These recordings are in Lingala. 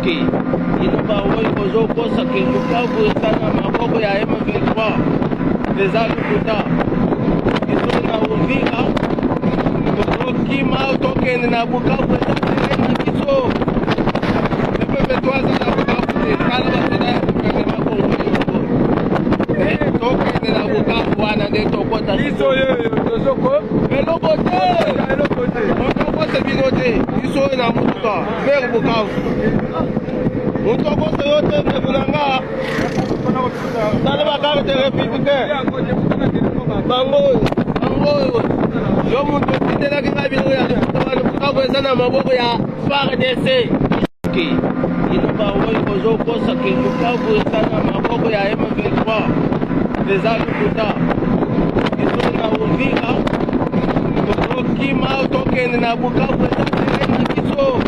Bino baoyo bozokosa ke Bukavu eza na maboko ya M23, eza lokuta. Biso na Uvira tozokima, tokende na Bukavu, eza terrain na biso. M23 aza na Bukavu te, tala basoda ya gouvernement congolais tokende na Bukavu wana nde tokota biso oyo tozoko eloko te, eloko te, tokosa bino te. Biso oyo na motuka vers Bukavu, moto akosa yo te. Ndeko na nga, tala bacarte républicain bango oyo, bango oyo. Yo moto otindelaki ngai biloko ya lokuta wana, Bukavu eza na maboko ya FARDC. Bino baoyo bozokosa ke Bukavu eza na maboko ya M23, eza lokuta. Biso na Uvira tozokima, tokende na Bukavu, eza terrain na biso.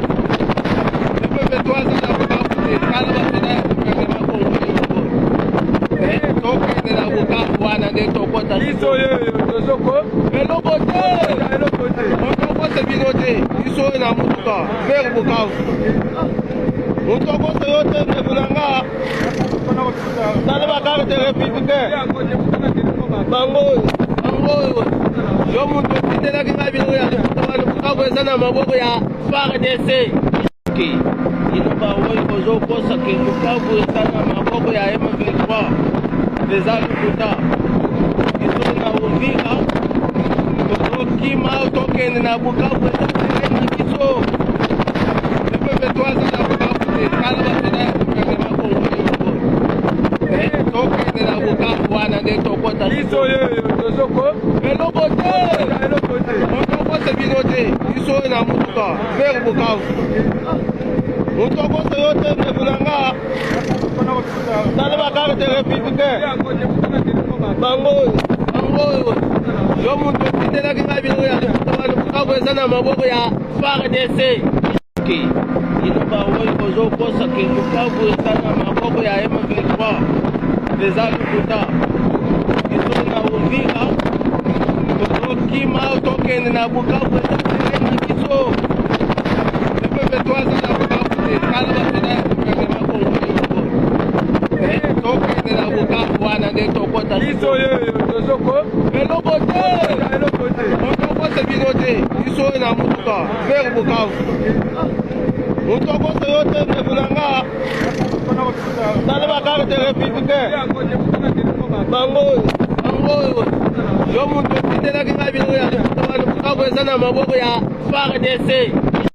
M23 aza na Bukavu te, tala basoda ya gouvernement congolais tokende na Bukavu wana nde tokota biso oyo tozoko eloko te, eloko te, tokosa bino te. Biso oyo na motuka vers Bukavu, moto akosa yo te. Ndeko na nga, tala bacarte républicain bango oyo, bango oyo. Yo moto otindelaki ngai biloko ya lokuta wana, Bukavu eza na maboko ya FARDC. Bino baoyo bozokosa ke Bukavu eza na maboko ya M23, eza lokuta. Biso na Uvira tozokima, tokende na Bukavu, eza terrain na biso. M23 aza na Bukavu te, tala basoda ya gouvernement congolais tokende na Bukavu wana nde tokota biso oyo tozoko eloko te, eloko te, tokosa bino te. Biso oyo na motuka vers Bukavu, moto akosa yo te. Ndeko na nga, tala bacarte républicain bango oyo, bango oyo. Yo moto otindelaki ngai biloko ya lokuta wana, Bukavu eza na maboko ya FARDC. Bino baoyo bozokosa ke Bukavu eza na maboko ya M23, eza lokuta. Biso na Uvira tozokima, tokende na Bukavu, eza terrain na biso. M23 aza na Bukavu te, tala basoda ya gouvernement congolais tokende na Bukavu wana nde tokota biso oyo tozoko eloko te, eloko te, tokosa bino te. Biso oyo na motuka vers Bukavu, moto akosa yo te. Ndeko na nga, tala bacarte républicain bango oyo, bango oyo. Yo moto otindelaki ngai biloko ya lokuta wana, Bukavu eza na maboko ya FARDC.